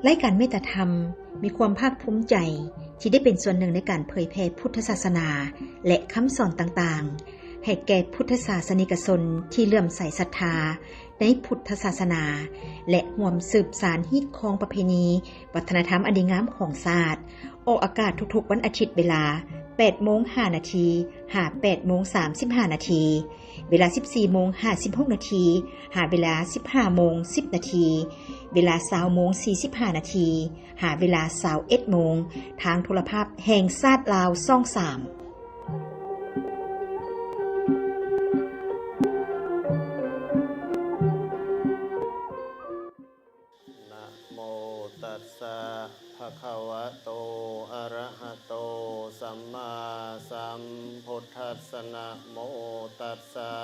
ລາຍການເມດຕາທຳມີຄວາມພາກພູມໃຈທີ່ໄດ້ເປັນສ່ວນໜຶ່ງໃນການເຜີຍແຜ່ພຸດທະສາສະໜາ ແລະ ຄຳສອນຕ່າງໆ ໃຫ້ແກ່ພຸດທະສາສະນິກະຊົນທີ່ເຫຼື້ອມໃສສັດທາໃນພຸດທະສາສະໜາ ແລະ ຮ່ວມສືບສານຮີດຄອງປະເພນີ ວັດທະນະທຳອັນດີງາມຂອງຊາດ. ອອກອາກາດທຸກໆວັນອາທິດເວລາແປດໂມງຫ້ານາທີ ຫາແປດໂມງສາມສິບຫ້ານາທີ, ເວລາສິບສີ່ໂມງຫ້າສິບຫົກນາທີ ຫາເວລາສິບຫ້າໂມງສິບນາທີ, ເວລາຊາວໂມງສີ່ສິບຫ້ານາທີ ຫາເວລາຊາວເອັດໂມງ ທາງໂທລະພາບແຫ່ງຊາດລາວ ຊ່ອງສາມ. ນະໂມຕັດສະ ພະຄະວະໂຕ ອະຣະຫະໂຕ ສຳມາສຳພຸດທັດສະ. ນະໂມຕັດສະ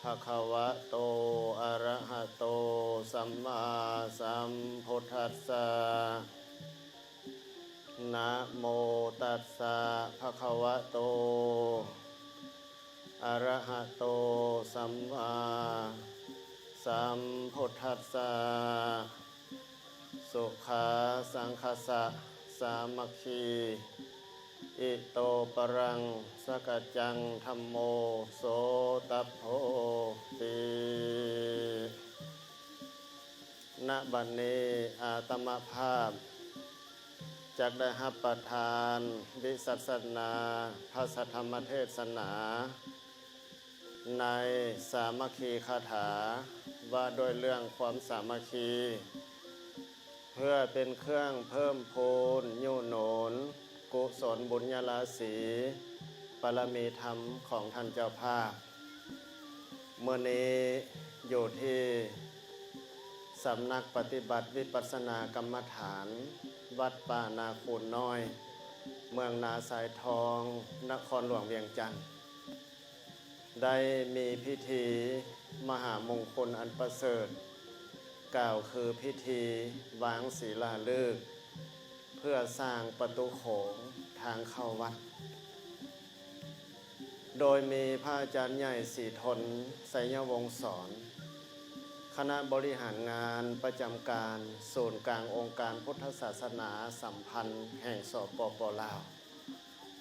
ພະຄະວະໂຕ ອະຣະຫະໂຕ ສຳມາສຳພຸດທັດສະ. ນະໂມຕັດສະ ພະຄະວະໂຕ ອະຣະຫະໂຕ ສຳມາສຳພຸດທັດສະ. ສຸຂາສັງຄະສະ ສາມັກຄີ ອິໂຕປະລັງ ສະກະຈັງ ທຳໂມ ໂສຕັບໂພ ຕິ. ນະບັດນີ້ ອາດຕະມະພາບຈັກໄດ້ຮັບປະທານວິສັດສະນາ ພະສັດທຳມະເທດສະໜາ ໃນສາມັກຄີຄາຖາ ວ່າດ້ວຍເລື່ອງຄວາມສາມັກຄີ ເພື່ອເປັນເຄື່ອງເພີ່ມພູນ ຍູ້ໜູນ ກຸສົນບຸນຍາລາສີ ບາລະມີທຳຂອງທ່ານເຈົ້າພາບ. ມື້ນີ້ຢູ່ທີ່ສຳນັກປະຕິບັດວິປັດສະນາກຳມະຖານ ວັດປ່ານາຄູນນ້ອຍ ເມືອງນາຊາຍທອງ ນະຄອນຫຼວງວຽງຈັນ ໄດ້ມີພິທີມະຫາມົງຄຸນອັນປະເສີດ, ກ່າວຄືພິທີວາງສີລາລຶກ ເພື່ອສ້າງປະຕູໂຂງທາງເຂົ້າວັດ, ໂດຍມີພະອາຈານໃຫຍ່ ສີທົນ ໄຊຍະວົງສອນ, ຄະນະບໍລິຫານງານປະຈຳການສູນກາງອົງການພຸດທະສາສະໜາສຳພັນແຫ່ງ ສປປ ລາວ,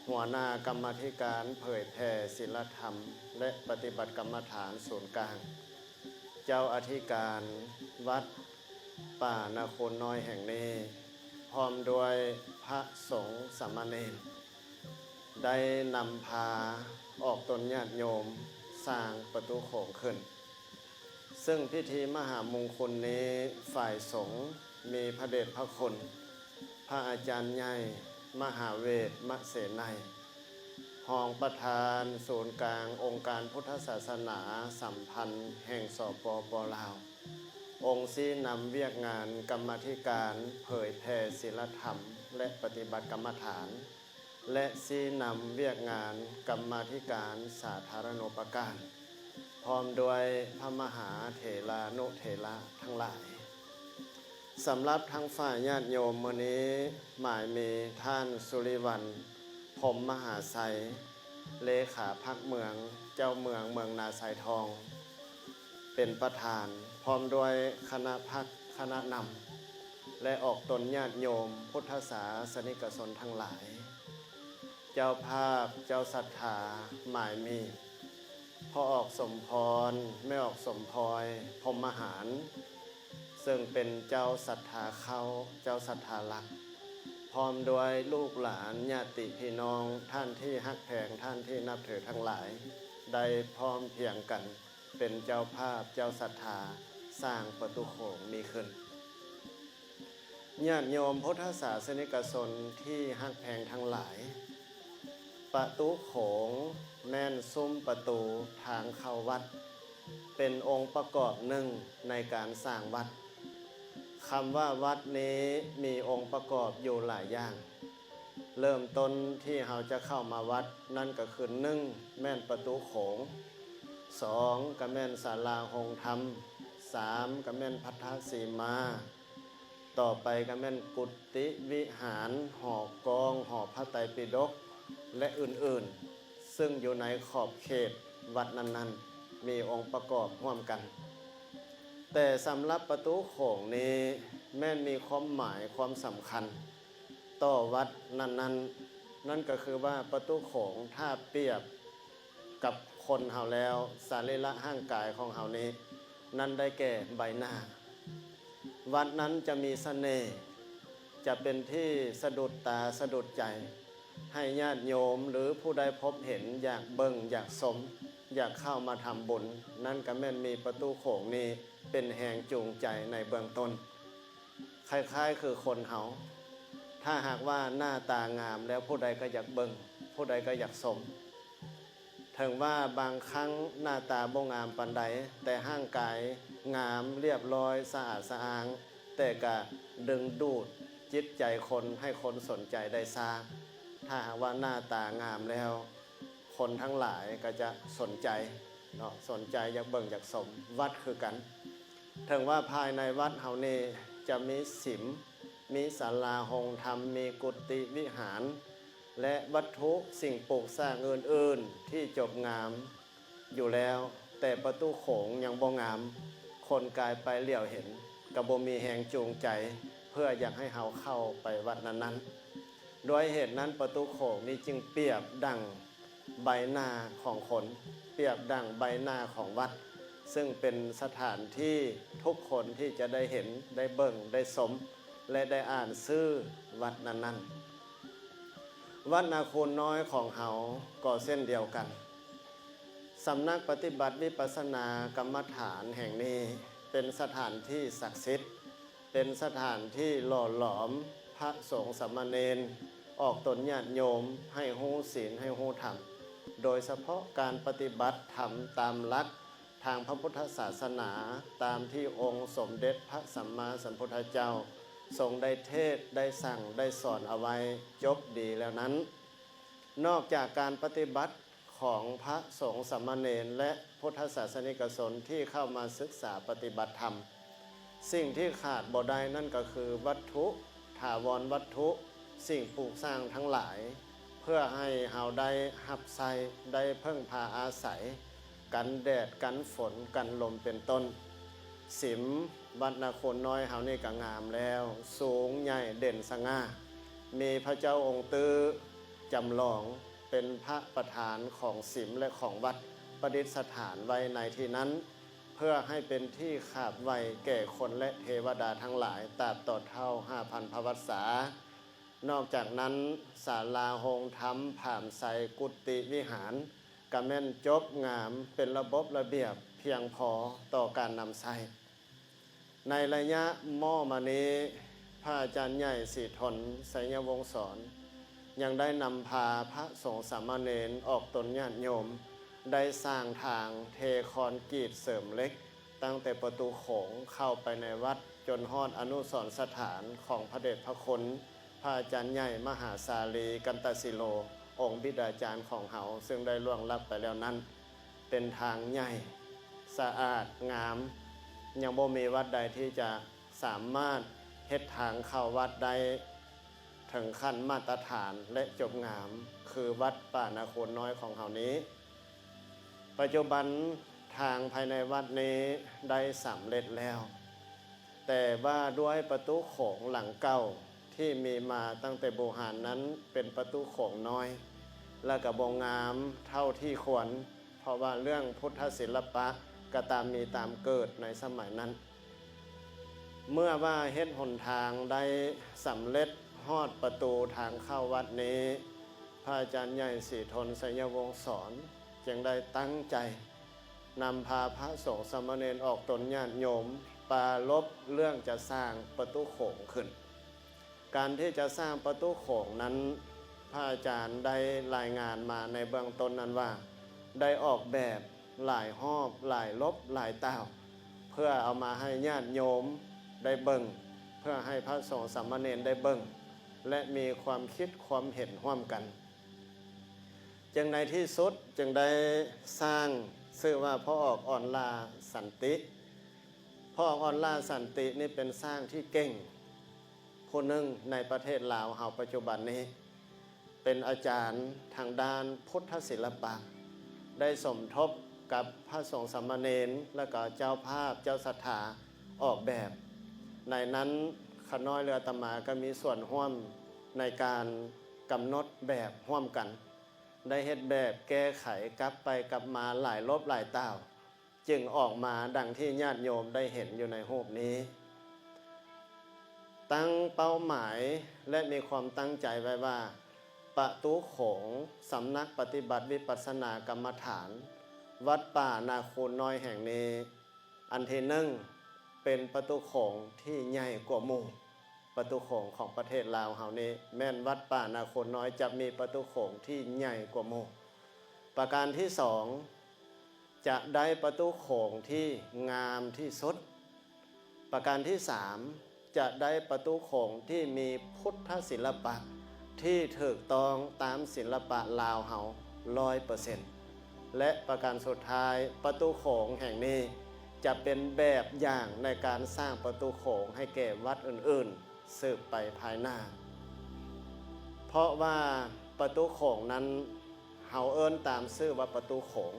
ຫົວໜ້າກຳມາທິການເຜີຍແຜ່ສິນລະທຳ ແລະ ປະຕິບັດກຳມະຖານສູນກາງ, ເຈົ້າອະທິການວັດປ່ານາຄູນນ້ອຍແຫ່ງນີ້, ພ້ອມດ້ວຍພະສົງສາມະເນນ ໄດ້ນຳພາອອກຕົນຍາດໂຍມສ້າງປະຕູໂຂງຂຶ້ນ. ເຊິ່ງພິທີມະຫາມົງຄຸນນີ້ ຝ່າຍສົງມີພະເດດພະຄຸນ ພະອາຈານໃຫຍ່ ມະຫາເວດ ມະເສໄນ, ຮອງປະທານສູນກາງອົງການພຸດທະສາສະໜາສຳພັນແຫ່ງ ສປປ ລາວ, ອົງຊີ້ນຳວຽກງານກຳມາທິການເຜີຍແຜ່ສິນລະທຳ ແລະ ປະຕິບັດກຳມະຖານ, ແລະ ຊີ້ນຳວຽກງານກຳມາທິການສາທາລະນູປະການ, ພ້ອມດ້ວຍພະມະຫາເຖລານຸເຖລະທັງຫຼາຍ. ສຳລັບທາງຝ່າຍຍາດໂຍມ ມື້ນີ້ໝາຍມີທ່ານ ສຸລິວັນ ພົມມະຫາໄຊ, ເລຂາພັກເມືອງ, ເຈົ້າເມືອງເມືອງນາຊາຍທອງ ເປັນປະທານ, ພ້ອມດ້ວຍຄະນະພັກ, ຄະນະນຳ ແລະ ອອກຕົນຍາດໂຍມພຸດທະສາສະນິກະຊົນທັງຫຼາຍ. ເຈົ້າພາບເຈົ້າສັດທາໝາຍມີ ພໍ່ອອກສົມພອນ, ແມ່ອອກສົມພອຍ ພົມມະຫານ, ເຊິ່ງເປັນເຈົ້າສັດທາເຄົ້າ, ເຈົ້າສັດທາຫຼັກ, ພ້ອມດ້ວຍລູກຫຼານ, ຍາດຕິພີ່ນ້ອງ, ທ່ານທີ່ຮັກແພງ, ທ່ານທີ່ນັບຖືທັງຫຼາຍ ໄດ້ພ້ອມພຽງກັນ ເປັນເຈົ້າພາບເຈົ້າສັດທາສ້າງປະຕູໂຂງນີ້ຂຶ້ນ. ຍາດໂຍມພຸດທະສາສະນິກະຊົນທີ່ຮັກແພງທັງຫຼາຍ, ປະຕູໂຂງແມ່ນຊຸມປະຕູທາງເຂົ້າວັດ, ເປັນອົງປະກອບໜຶ່ງໃນການສ້າງວັດ. ຄຳວ່າວັດນີ້ມີອົງປະກອບຢູ່ຫຼາຍຢ່າງ. ເລີ່ມຕົ້ນທີ່ເຮົາຈະເຂົ້າມາວັດນັ້ນກໍຄື ໜຶ່ງ ແມ່ນປະຕູໂຂງ, ສອງ ກໍແມ່ນສາລາໂຮງທຳ, ສາມ ກໍແມ່ນພັດທະສີມາ, ຕໍ່ໄປກໍແມ່ນກຸຕິວິຫານ, ຫໍກອງ, ຫໍພະໄຕປິດົກ ແລະ ອື່ນໆ ເຊິ່ງຢູ່ໃນຂອບເຂດວັດນັ້ນໆ ມີອົງປະກອບຮ່ວມກັນ. ແຕ່ສຳລັບປະຕູໂຂງນີ້ ແມ່ນມີຄວາມໝາຍຄວາມສຳຄັນຕໍ່ວັດນັ້ນໆ. ນັ້ນກໍຄືວ່າປະຕູໂຂງ ຖ້າປຽບກັບຄົນເຮົາແລ້ວ ສະລີລະຮ່າງກາຍຂອງເຮົານີ້ ນັ້ນໄດ້ແກ່ໃບໜ້າ. ວັດນັ້ນຈະມີສະເໜ່ ຈະເປັນທີ່ສະດຸດຕາສະດຸດໃຈ ໃຫ້ຍາດໂຍມ ຫຼື ຜູ້ໃດພົບເຫັນ ຢາກເບິ່ງ ຢາກຊົມ ຢາກເຂົ້າມາທຳບຸນ. ນັ້ນກໍແມ່ນມີປະຕູໂຂງນີ້ເປັນແຮງຈູງໃຈໃນເບື້ອງຕົ້ນ. ຄ້າຍໆຄືຄົນເຮົາ ຖ້າຫາກວ່າໜ້າຕາງາມແລ້ວ ຜູ້ໃດກໍຢາກເບິ່ງ ຜູ້ໃດກໍຢາກຊົມ. ເຖິງວ່າບາງຄັ້ງໜ້າຕາບໍ່ງາມປານໃດ ແຕ່ຮ່າງກາຍງາມລຽບລ້ອຍ ສະອາດສະອ້າງ ແຕ່ກະດຶງດູດຈິດໃຈຄົນ ໃຫ້ຄົນສົນໃຈໄດ້ຊ້າ. ຖ້າຫາກວ່າໜ້າຕາງາມແລ້ວ ຄົນທັງຫຼາຍກໍຈະສົນໃຈເນາະ ສົນໃຈຢາກເບິ່ງຢາກຊົມ. ວັດຄືກັນ ເຖິງວ່າພາຍໃນວັດເຮົານີ້ຈະມີສິມ ມີສາລາໂຮງທຳ ມີກຸຕິວິຫານ ແລະ ວັດຖຸສິ່ງປູກສ້າງອື່ນໆທີ່ຈົບງາມຢູ່ແລ້ວ ແຕ່ປະຕູໂຂງຍັງບໍ່ງາມ, ຄົນກາຍໄປຫຼຽວເຫັນກໍບໍ່ມີແຮງຈູງໃຈເພື່ອຢາກໃຫ້ເຮົາເຂົ້າໄປວັດນັ້ນໆ. ດ້ວຍເຫດນັ້ນ ປະຕູໂຂງນີ້ຈຶ່ງປຽບດັ່ງໃບໜ້າຂອງຄົນ, ປຽບດັ່ງໃບໜ້າຂອງວັດ, ຊຶ່ງເປັນສະຖານທີ່ທຸກຄົນທີ່ຈະໄດ້ເຫັນ, ໄດ້ເບິ່ງ, ໄດ້ຊົມ ແລະ ໄດ້ອ່ານຊື່ວັດນັ້ນໆ. ວັດນາຄູນນ້ອຍຂອງເຮົາກໍເຊັ່ນດຽວກັນ. ສຳນັກປະຕິບັດວິປັດສະນາກຳມະຖານແຫ່ງນີ້ ເປັນສະຖານທີ່ສັກສິດ, ເປັນສະຖານທີ່ຫຼໍ່ຫຼອມພະສົງສາມະເນນ ອອກຕົນຍາດໂຍມ ໃຫ້ຮູ້ສິນ ໃຫ້ຮູ້ທຳ, ໂດຍສະເພາະການປະຕິບັດທຳຕາມຫຼັກ ທາງພະພຸດທະສາສະໜາ ຕາມທີ່ອົງສົມເດັດພະສຳມາສຳພຸດທະເຈົ້າ ຊົງໄດ້ເທດ, ໄດ້ສັ່ງ, ໄດ້ສອນເອົາໄວ້ຈົບດີແລ້ວນັ້ນ, ນອກຈາກການປະຕິບັດຂອງພະສົງສາມະເນນ ແລະ ພຸດທະສາສະນິກະຊົນທີ່ເຂົ້າມາສຶກສາປະຕິບັດທຳ, ສິ່ງທີ່ຂາດບໍ່ໄດ້ນັ້ນກໍຄືວັດຖຸ, ຖາວອນວັດຖຸ, ສິ່ງປູກສ້າງທັງຫຼາຍ, ເພື່ອໃຫ້ເຮົາໄດ້ຮັບໃຊ້, ໄດ້ເພິ່ງພາອາໄສ, ກັນແດດ, ກັນຝົນ, ກັນລົມ ເປັນຕົ້ນ. ສິມວັດນາຄູນນ້ອຍເຮົານີ້ກໍງາມແລ້ວ, ສູງໃຫຍ່ເດັ່ນສະຫງ່າ, ມີພະເຈົ້າອົງຕື້ຈຳລອງເປັນພະປະທານຂອງສິມ ແລະ ຂອງວັດ ປະດິດສະຖານໄວ້ໃນທີ່ນັ້ນ, ເພື່ອໃຫ້ເປັນທີ່ຂາບໄຫວ້ແກ່ຄົນ ແລະ ເທວະດາທັງຫຼາຍ ຕາບຕໍ່ເທົ່າຫ້າພັນພະວັດສາ. ນອກຈາກນັ້ນ, ສາລາໂຮງທຳ, ຜາມໄຊ, ກຸຕິວິຫານ ກະແມ່ນຈົບງາມ, ເປັນລະບົບລະບຽບ, ພຽງພໍຕໍ່ການນຳໃຊ້. ໃນໄລຍະມໍ່ມານີ້, ພະອາຈານໃຫຍ່ ສີທົນ ໄຊຍະວົງສອນ ຍັງໄດ້ນຳພາພະສົງສາມະເນນ ອອກຕົນຍາດໂຍມ ໄດ້ສ້າງທາງເທຄອນກຣີດເສີມເຫຼັກ ຕັ້ງແຕ່ປະຕູໂຂງເຂົ້າໄປໃນວັດ ຈົນຮອດອະນຸສອນສະຖານຂອງພະເດດພະຄຸນ ພະອາຈານໃຫຍ່ ມະຫາສາລີ ກັນຕະສິໂລ ອົງບິດາຈານຂອງເຮົາ ຊຶ່ງໄດ້ລ່ວງລັບໄປແລ້ວນັ້ນ. ເປັນທາງໃຫຍ່, ສະອາດ, ງາມ, ຍັງບໍ່ມີວັດໃດທີ່ຈະສາມາດເຮັດທາງເຂົ້າວັດໄດ້ເຖິງຂັ້ນມາດຕະຖານ ແລະ ຈົບງາມ ຄືວັດປ່ານາໂຄນນ້ອຍຂອງເຮົານີ້. ປັດຈຸບັນທາງພາຍໃນວັດນີ້ໄດ້ສຳເລັດແລ້ວ, ແຕ່ວ່າດ້ວຍປະຕູໂຂງຫຼັງເກົ່າທີ່ມີມາຕັ້ງແຕ່ບູຮານນັ້ນ ເປັນປະຕູໂຂງນ້ອຍ ແລະ ກະບໍ່ງາມເທົ່າທີ່ຄວນ, ເພາະວ່າເລື່ອງພຸດທະສິລະປະກະຕາມມີຕາມເກີດໃນສະໄໝນັ້ນ. ເມື່ອວ່າເຮັດຫົນທາງໄດ້ສຳເລັດຮອດປະຕູທາງເຂົ້າວັດນີ້, ພະອາຈານໃຫຍ່ ສີທົນ ໄຊຍະວົງສອນ ຈຶ່ງໄດ້ຕັ້ງໃຈນຳພາພະສົງສາມະເນນອອກຕົນຍາດໂຍມ ປາລົບເລື່ອງຈະສ້າງປະຕູໂຂງຂຶ້ນ. ການທີ່ຈະສ້າງປະຕູໂຂງນັ້ນ, ພະອາຈານໄດ້ລາຍງານມາໃນເບື້ອງຕົ້ນນັ້ນວ່າ ໄດ້ອອກແບບຫຼາຍຮອບ, ຫຼາຍລົບ, ຫຼາຍຕ່າວ ເພື່ອເອົາມາໃຫ້ຍາດໂຍມໄດ້ເບິ່ງ, ເພື່ອໃຫ້ພະສົງສາມະເນນໄດ້ເບິ່ງ ແລະ ມີຄວາມຄິດຄວາມເຫັນຮ່ວມກັນ. ຈຶ່ງໃນທີ່ສຸດຈຶ່ງໄດ້ສ້າງຊື່ວ່າ ພໍ່ອອກອ່ອນຫຼ້າສັນຕິ. ພໍ່ອອກອ່ອນຫຼ້າສັນຕິນີ້ເປັນຊ່າງທີ່ເກັ່ງຜູ້ໜຶ່ງໃນປະເທດລາວເຮົາປັດຈຸບັນນີ້, ເປັນອາຈານທາງດ້ານພຸດທະສິລະປະ, ໄດ້ສົມທົບກັບພະສົງສາມະເນນ ແລະ ກໍເຈົ້າພາບເຈົ້າສັດທາອອກແບບ. ໃນນັ້ນ ຂ້ານ້ອຍ ຫຼື ອາດຕະມາ ກໍມີສ່ວນຮ່ວມໃນການກຳນົດແບບຮ່ວມກັນ, ໄດ້ເຮັດແບບແກ້ໄຂກັບໄປກັບມາຫຼາຍລົບຫຼາຍຕ່າວ, ຈຶ່ງອອກມາດັ່ງທີ່ຍາດໂຍມໄດ້ເຫັນຢູ່ໃນຮູບນີ້. ຕັ້ງເປົ້າໝາຍ ແລະ ມີຄວາມຕັ້ງໃຈໄວ້ວ່າ ປະຕູໂຂງສຳນັກປະຕິບັດວິປັດສະນາກຳມະຖານ ວັດປ່ານາຄູນນ້ອຍແຫ່ງນີ້ ອັນທີໜຶ່ງ ເປັນປະຕູໂຂງທີ່ໃຫຍ່ກວ່າໝູ່. ປະຕູໂຂງຂອງປະເທດລາວເຮົານີ້ ແມ່ນວັດປ່ານາຄູນນ້ອຍຈະມີປະຕູໂຂງທີ່ໃຫຍ່ກວ່າໝູ່. ປະການທີສອງ ຈະໄດ້ປະຕູໂຂງທີ່ງາມທີ່ສຸດ. ປະການທີສາມ ຈະໄດ້ປະຕູໂຂງທີ່ມີພຸດທະສິລະປະທີ່ຖືກຕ້ອງຕາມສິລະປະລາວເຮົາຮ້ອຍເປີເຊັນ ແລະ ປະການສຸດທ້າຍ, ປະຕູໂຂງແຫ່ງນີ້ຈະເປັນແບບຢ່າງໃນການສ້າງປະຕູໂຂງໃຫ້ແກ່ວັດອື່ນໆ ສືບໄປພາຍໜ້າ. ເພາະວ່າປະຕູໂຂງນັ້ນ ເຮົາເອີ້ນຕາມຊື່ວ່າປະຕູໂຂງ.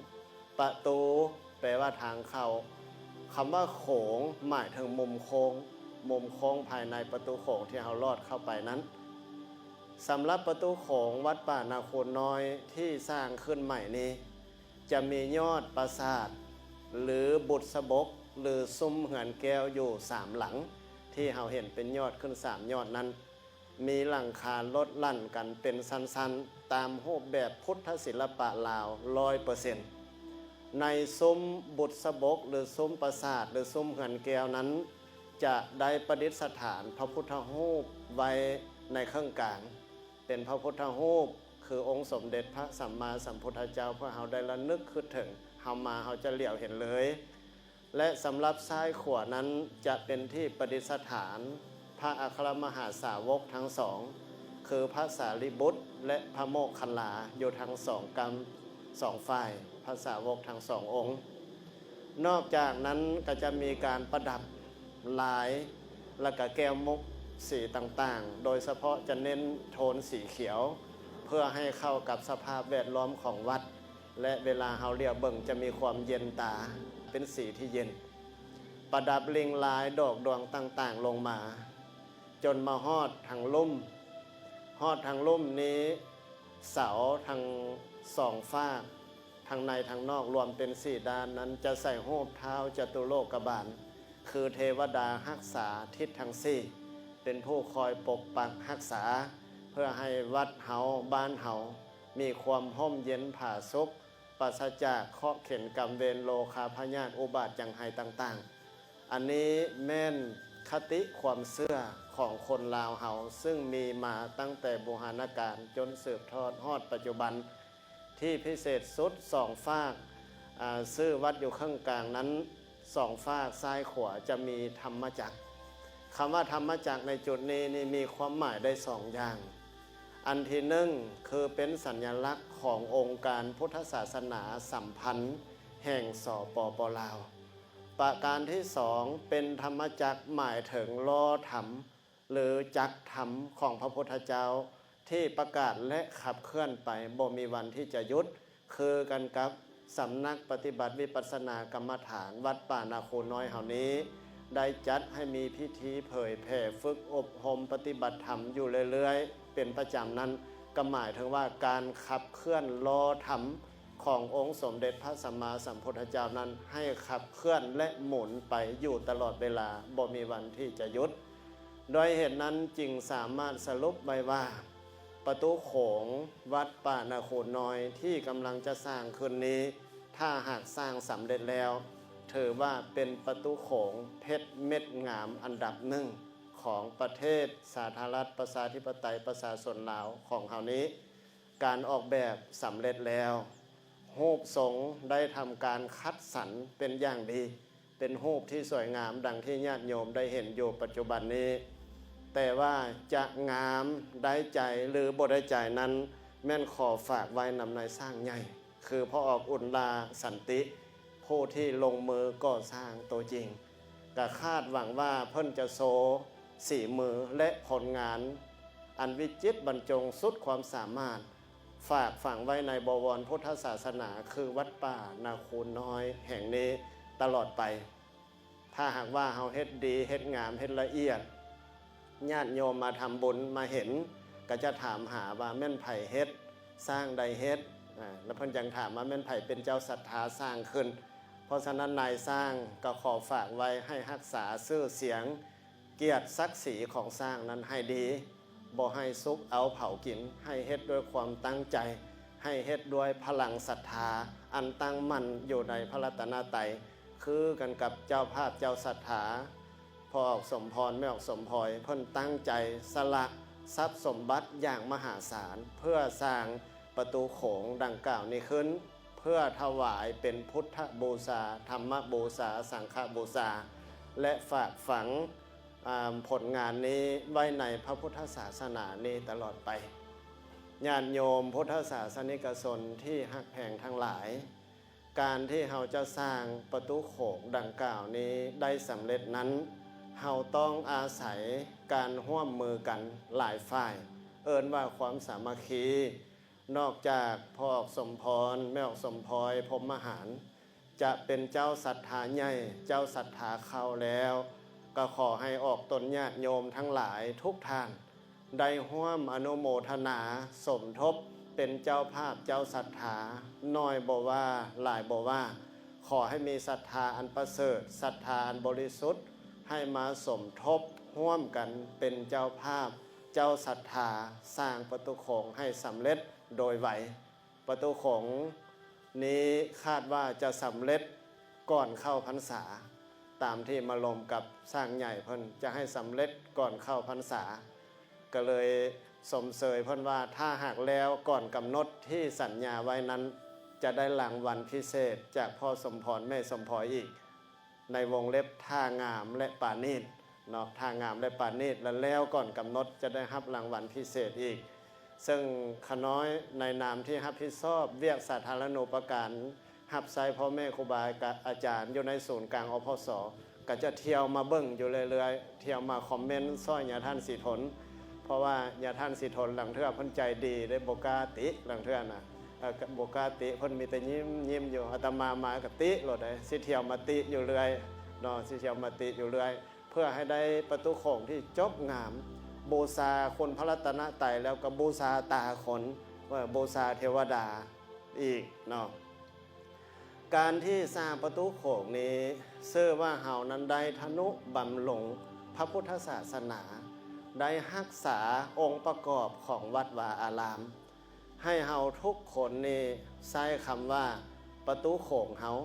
ປະຕູແປວ່າທາງເຂົ້າ. ຄຳວ່າໂຂງໝາຍເຖິງມຸມໂຄ້ງ, ມຸມໂຄ້ງພາຍໃນປະຕູໂຂງທີ່ເຮົາລອດເຂົ້າໄປນັ້ນ. ສຳລັບປະຕູໂຂງວັດປ່ານາຄູນນ້ອຍທີ່ສ້າງຂຶ້ນໃໝ່ນີ້ ຈະມີຍອດປາສາດ ຫຼື ບຸດສະບົກ ຫຼື ຊຸມເຮືອນແກ້ວຢູ່ສາມຫຼັງ ທີ່ເຮົາເຫັນເປັນຍອດຂຶ້ນສາມຍອດນັ້ນ ມີຫຼັງຄາລົດຫຼັ່ນກັນເປັນຊັ້ນໆ ຕາມຮູບແບບພຸດທະສິລະປະລາວຮ້ອຍເປີເຊັນ. ໃນຊຸມບຸດສະບົກ ຫຼື ຊຸມປາສາດ ຫຼື ຊຸມເຮືອນແກ້ວນັ້ນ ຈະໄດ້ປະດິດສະຖານພະພຸດທະຮູບໄວ້ໃນເຄິ່ງກາງ ເປັນພະພຸດທະຮູບ ຄືອົງສົມເດັດພະສຳມາສຳພຸດທະເຈົ້າ ເພື່ອເຮົາໄດ້ລະນຶກຄຶດເຖິງ, ເຮົາມາເຮົາຈະຫຼຽວເຫັນເລີຍ. ແລະ ສຳລັບຊ້າຍຂວານັ້ນຈະເປັນທີ່ປະດິດສະຖານພະອັກຄະລະມະຫາສາວົກທັງສອງ ຄືພະສາລີບຸດ ແລະ ພະໂມກຄັນລາ ຢູ່ທັງສອງກຳສອງຝ່າຍ, ພະສາວົກທັງສອງອົງ. ນອກຈາກນັ້ນກໍຈະມີການປະດັບລາຍ ແລະ ກະແກ້ວມຸກສີຕ່າງໆ, ໂດຍສະເພາະຈະເນັ້ນໂທນສີຂຽວ ເພື່ອໃຫ້ເຂົ້າກັບສະພາບແວດລ້ອມຂອງວັດ ແລະ ເວລາເຮົາຫຼຽວເບິ່ງຈະມີຄວາມເຢັນຕາ, ເປັນສີທີ່ເຢັນ. ປະດັບລິ່ງລາຍດອກດວງຕ່າງໆລົງມາ ຈົນມາຮອດທາງລຸ່ມ. ຮອດທາງລຸ່ມນີ້ ເສົາທັງສອງຟາກ ທັງໃນທັງນອກ ລວມເປັນສີ່ດ້ານນັ້ນ ຈະໃສ່ຮູບທ້າວຈະຕຸໂລກະບານ ຄືເທວະດາຮັກສາທິດທັງສີ່ ເປັນຜູ້ຄອຍປົກປັກຮັກສາ ເພື່ອໃຫ້ວັດເຮົາ, ບ້ານເຮົາ ມີຄວາມຮົ່ມເຢັນຜາສຸກ, ປາສະຈາກເຄາະເຂັນກຳເວນ, ໂລຄາພະຍາດ, ອຸບາດຈັງໄຫ້ຕ່າງໆ. ອັນນີ້ແມ່ນຄະຕິຄວາມເຊື່ອຂອງຄົນລາວເຮົາ ຊຶ່ງມີມາຕັ້ງແຕ່ບູຮານະການຈົນສືບທອດຮອດປັດຈຸບັນ. ທີ່ພິເສດສຸດສອງຟາກ, ອາ, ຊື່ວັດຢູ່ເຄິ່ງກາງນັ້ນ, ສອງຟາກຊ້າຍຂວາຈະມີທຳມະຈັກ. ຄຳວ່າທຳມະຈັກໃນຈຸດນີ້ນີ້ມີຄວາມໝາຍໄດ້ສອງຢ່າງ. ອັນທີໜຶ່ງ ຄືເປັນສັນຍະລັກຂອງອົງການພຸດທະສາສະໜາສຳພັນແຫ່ງ ສປປ ລາວ. ປະການທີສອງ ເປັນທຳມະຈັກ ໝາຍເຖິງລໍ້ທຳ ຫຼື ຈັກທຳຂອງພະພຸດທະເຈົ້າ ທີ່ປະກາດ ແລະ ຂັບເຄື່ອນໄປບໍ່ມີວັນທີ່ຈະຢຸດ, ຄືກັນກັບສຳນັກປະຕິບັດວິປັດສະນາກຳມະຖານວັດປ່ານາຄູນນ້ອຍເຮົານີ້ ໄດ້ຈັດໃຫ້ມີພິທີເຜີຍແຜ່ຝຶກອົບຮົມປະຕິບັດທຳຢູ່ເລື້ອຍໆເປັນປະຈຳນັ້ນ ກໍໝາຍເຖິງວ່າການຂັບເຄື່ອນລໍ້ທຳ ຂອງອົງສົມເດັດພະສຳມາສຳພຸດທະເຈົ້ານັ້ນ ໃຫ້ຂັບເຄື່ອນ ແລະ ໝູນໄປຢູ່ຕະຫຼອດເວລາ ບໍ່ມີວັນທີ່ຈະຢຸດ. ດ້ວຍເຫດນັ້ນຈຶ່ງສາມາດສະຫຼຸບໄວ້ວ່າ ປະຕູໂຂງວັດປ່ານາຄູນນ້ອຍທີ່ກຳລັງຈະສ້າງຂຶ້ນນີ້ ຖ້າຫາກສ້າງສຳເລັດແລ້ວ ຖືວ່າເປັນປະຕູໂຂງເພັດເມັດງາມອັນດັບໜຶ່ງຂອງປະເທດສາທາລະນະລັດ ປະຊາທິປະໄຕ ປະຊາຊົນລາວຂອງເຮົານີ້. ການອອກແບບສຳເລັດແລ້ວ, ຮູບຊົງໄດ້ທຳການຄັດສັນເປັນຢ່າງດີ, ເປັນຮູບທີ່ສວຍງາມດັ່ງທີ່ຍາດໂຍມໄດ້ເຫັນຢູ່ປັດຈຸບັນນີ້. ແຕ່ວ່າຈະງາມໄດ້ໃຈ ຫຼື ບໍ່ໄດ້ໃຈນັ້ນ ແມ່ນຂໍຝາກໄວ້ນຳນາຍຊ່າງໃຫຍ່ ຄືພໍ່ອອກອຸນລາ ສັນຕິ ຜູ້ທີ່ລົງມືກໍ່ສ້າງຕົວຈິງ. ກະຄາດຫວັງວ່າເພິ່ນຈະໂຊສີມື ແລະ ຜົນງານອັນວິຈິດບັນຈົງສຸດຄວາມສາມາດ ຝາກຝັງໄວ້ໃນບໍວອນພຸດທະສາສະໜາ ຄືວັດປ່ານາຄູນນ້ອຍແຫ່ງນີ້ຕະຫຼອດໄປ. ຖ້າຫາກວ່າເຮົາເຮັດດີ, ເຮັດງາມ, ເຮັດລະອຽດ, ຍາດໂຍມມາທຳບຸນມາເຫັນ ກໍຈະຖາມຫາວ່າແມ່ນໃຜເຮັດ, ຊ່າງໃດເຮັດ? ອາ ແລ້ວເພິ່ນຈັ່ງຖາມວ່າແມ່ນໃຜເປັນເຈົ້າສັດທາສ້າງຂຶ້ນ? ເພາະສະນັ້ນນາຍຊ່າງກໍຂໍຝາກໄວ້ໃຫ້ຮັກສາຊື່ສຽງ ກຽດສັກສີຂອງຊ່າງນັ້ນໃຫ້ດີ, ບໍ່ໃຫ້ສຸກເອົາເຜົາກິນ, ໃຫ້ເຮັດດ້ວຍຄວາມຕັ້ງໃຈ, ໃຫ້ເຮັດດ້ວຍພະລັງສັດທາອັນຕັ້ງໝັ້ນຢູ່ໃນພະລັດຕະນະໄຕ, ຄືກັນກັບເຈົ້າພາບເຈົ້າສັດທາ ພໍ່ອອກສົມພອນ ແມ່ອອກສົມພອຍ ເພິ່ນຕັ້ງໃຈສະຫຼະຊັບສົມບັດຢ່າງມະຫາສານ ເພື່ອສ້າງປະຕູໂຂງດັ່ງກ່າວນີ້ຂຶ້ນ ເພື່ອຖວາຍເປັນພຸດທະບູຊາ, ທຳມະບູຊາ, ສັງຄະບູຊາ ແລະ ຝາກຝັງ ອາ ຜົນງານນີ້ໄວ້ໃນພະພຸດທະສາສະໜານີ້ຕະຫຼອດໄປ. ຍາດໂຍມພຸດທະສາສະນິກະຊົນທີ່ຮັກແພງທັງຫຼາຍ, ການທີ່ເຮົາຈະສ້າງປະຕູໂຂງດັ່ງກ່າວນີ້ໄດ້ສຳເລັດນັ້ນ, ເຮົາຕ້ອງອາໄສການຮ່ວມມືກັນຫຼາຍຝ່າຍ, ເອີ້ນວ່າຄວາມສາມັກຄີ. ນອກຈາກພໍ່ອອກສົມພອນ ແມ່ອອກສົມພອຍ ພົມມະຫານ ຈະເປັນເຈົ້າສັດທາໃຫຍ່ ເຈົ້າສັດທາເຄົ້າແລ້ວ, ກໍຂໍໃຫ້ອອກຕົນຍາດໂຍມທັງຫຼາຍທຸກທ່ານ ໄດ້ຮ່ວມອະນຸໂມທະນາສົມທົບເປັນເຈົ້າພາບເຈົ້າສັດທາ, ໜ້ອຍບໍ່ວ່າ ຫຼາຍບໍ່ວ່າ, ຂໍໃຫ້ມີສັດທາອັນປະເສີດ, ສັດທາອັນບໍລິສຸດ, ໃຫ້ມາສົມທົບຮ່ວມກັນເປັນເຈົ້າພາບ ເຈົ້າສັດທາ ສ້າງປະຕູໂຂງໃຫ້ສຳເລັດໂດຍໄວ. ປະຕູໂຂງນີ້ຄາດວ່າຈະສຳເລັດກ່ອນເຂົ້າພັນສາ, ຕາມທີ່ມາລົມກັບຊ່າງໃຫຍ່ເພິ່ນຈະໃຫ້ສຳເລັດກ່ອນເຂົ້າພັນສາ, ກໍເລີຍຊົມເຊີຍເພິ່ນວ່າ ຖ້າຫາກແລ້ວກ່ອນກຳນົດທີ່ສັນຍາໄວ້ນັ້ນ ຈະໄດ້ລາງວັນພິເສດຈາກພໍ່ສົມພອນແມ່ສົມພອຍອີກ. ໃນວົງເລັບ ຖ້າງາມ ແລະ ປານີດເນາະ, ຖ້າງາມ ແລະ ປານີດ ແລະ ແລ້ວກ່ອນກຳນົດຈະໄດ້ຮັບລາງວັນພິເສດອີກ. ເຊິ່ງຂ້ານ້ອຍໃນນາມທີ່ຮັບຜິດຊອບວຽກສາທາລະນູປະການ ຮັບໃຊ້ພໍ່ແມ່ຄູບາອາຈານຢູ່ໃນສູນກາງ ອພສ ກໍຈະທ່ຽວມາເບິ່ງຢູ່ເລື້ອຍໆ, ທ່ຽວມາຄອມເມັນຊ່ອຍຍາທ່ານສີທົນ, ເພາະວ່າຍາທ່ານສີທົນລາງເທື່ອເພິ່ນໃຈດີເດ້, ບໍ່ກ້າຕິ, ລາງເທື່ອນະ ເອີ ບໍ່ກ້າຕິ, ເພິ່ນມີແຕ່ຍິ້ມໆຢູ່. ອາດຕະມາມາກໍຕິໂລດເດ້, ຊິທ່ຽວມາຕິຢູ່ເລື້ອຍເນາະ, ຊິທ່ຽວມາຕິຢູ່ເລື້ອຍ ເພື່ອໃຫ້ໄດ້ປະຕູໂຂງທີ່ຈົບງາມ, ບູຊາຄຸນພະລັດຕະນະໄຕ ແລ້ວກໍບູຊາຕາຄົນ, ເອີ ບູຊາເທວະດາອີກເນາະ. ການທີ່ສ້າງປະຕູໂຂງນີ້ ຊື່ວ່າເຮົານັ້ນໄດ້ທະນຸບຳລຸງພະພຸດທະສາສະໜາ, ໄດ້ຮັກສາອົງປະກອບຂອງວັດວາອາລາມ. ໃຫ້ເຮົາທຸກຄົນນີ້ໃຊ້ຄຳວ່າປະຕູໂຂງເຮົາ,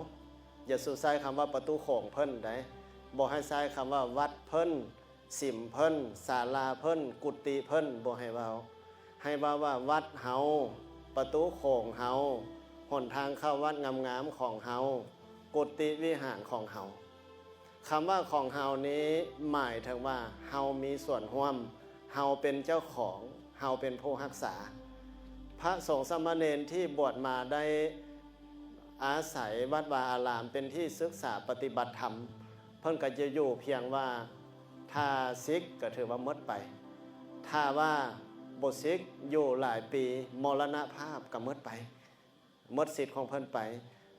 ຢ່າສູ່ໃຊ້ຄຳວ່າປະຕູໂຂງເພິ່ນໃດ, ບໍ່ໃຫ້ໃຊ້ຄຳວ່າວັດເພິ່ນ, ສິມເພິ່ນ, ສາລາເພິ່ນ, ກຸຕິເພິ່ນ, ບໍ່ໃຫ້ເວົ້າ. ໃຫ້ເວົ້າວ່າວັດເຮົາ, ປະຕູໂຂງເຮົາ, ຫົນທາງເຂົ້າວັດງາມໆຂອງເຮົາ, ກຸຕິວິຫານຂອງເຮົາ. ຄຳວ່າຂອງເຮົານີ້ໝາຍເຖິງວ່າເຮົາມີສ່ວນຮ່ວມ, ເຮົາເປັນເຈົ້າຂອງ, ເຮົາເປັນຜູ້ຮັກສາ. ພະສົງສາມະເນນທີ່ບວດມາໄດ້ອາໄສວັດວາອາລາມເປັນທີ່ສຶກສາປະຕິບັດທຳ, ເພິ່ນກໍຈະຢູ່ພຽງວ່າ ຖ້າສິກກໍຖືວ່າໝົດໄປ, ຖ້າວ່າບໍ່ສິກ ຢູ່ຫຼາຍປີ ມໍລະນະພາບກໍໝົດໄປ. ໝົດສິດຂອງເພິ່ນໄປ,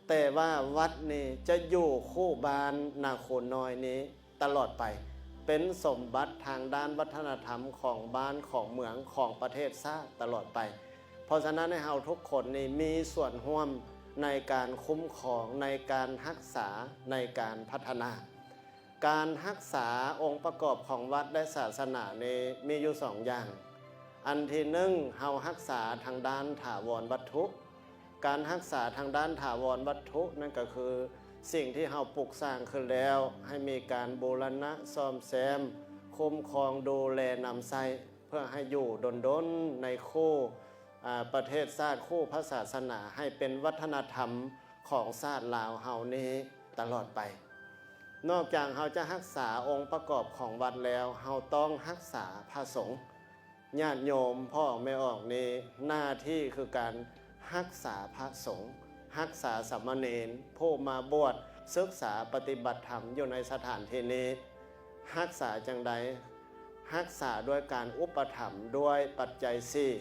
ແຕ່ວ່າວັດນີ້ຈະຢູ່ຄູ່ບ້ານນາຄູນນ້ອຍນີ້ຕະຫຼອດໄປ, ເປັນສົມບັດທາງດ້ານວັດທະນະທຳຂອງບ້ານຂອງເມືອງຂອງປະເທດຊາດຕະຫຼອດໄປ. ເພາະສະນັ້ນໃຫ້ເຮົາທຸກຄົນນີ້ມີສ່ວນຮ່ວມໃນການຄຸ້ມຄອງ, ໃນການຮັກສາ, ໃນການພັດທະນາ. ການຮັກສາອົງປະກອບຂອງວັດ ແລະ ສາສະໜານີ້ມີຢູ່ສອງຢ່າງ. ອັນທີໜຶ່ງ, ເຮົາຮັກສາທາງດ້ານຖາວອນວັດຖຸ. ການຮັກສາທາງດ້ານຖາວອນວັດຖຸນັ້ນກໍຄື ສິ່ງທີ່ເຮົາປຸກສ້າງຂຶ້ນແລ້ວ ໃຫ້ມີການບູລະນະສ້ອມແຊມ, ຄຸ້ມຄອງ, ດູແລນຳໃຊ້ ເພື່ອໃຫ້ຢູ່ດົນໆໃນຄູ່ ອາ ປະເທດຊາດ, ຄູ່ພະສາສະໜາ, ໃຫ້ເປັນວັດທະນະທຳຂອງຊາດລາວເຮົານີ້ຕະຫຼອດໄປ. ນອກຈາກເຮົາຈະຮັກສາອົງປະກອບຂອງວັດແລ້ວ, ເຮົາຕ້ອງຮັກສາພະສົງ. ຍາດໂຍມພໍ່ອອກແມ່ອອກນີ້ ໜ້າທີ່ຄືການຮັກສາພະສົງ, ຮັກສາສາມະເນນຜູ້ມາບວດສຶກສາປະຕິບັດທຳຢູ່ໃນສະຖານທີ່ນີ້. ຮັກສາຈັ່ງໃດ? ຮັກສາດ້ວຍການອຸປະຖຳດ້ວຍປັດໄຈສີ່,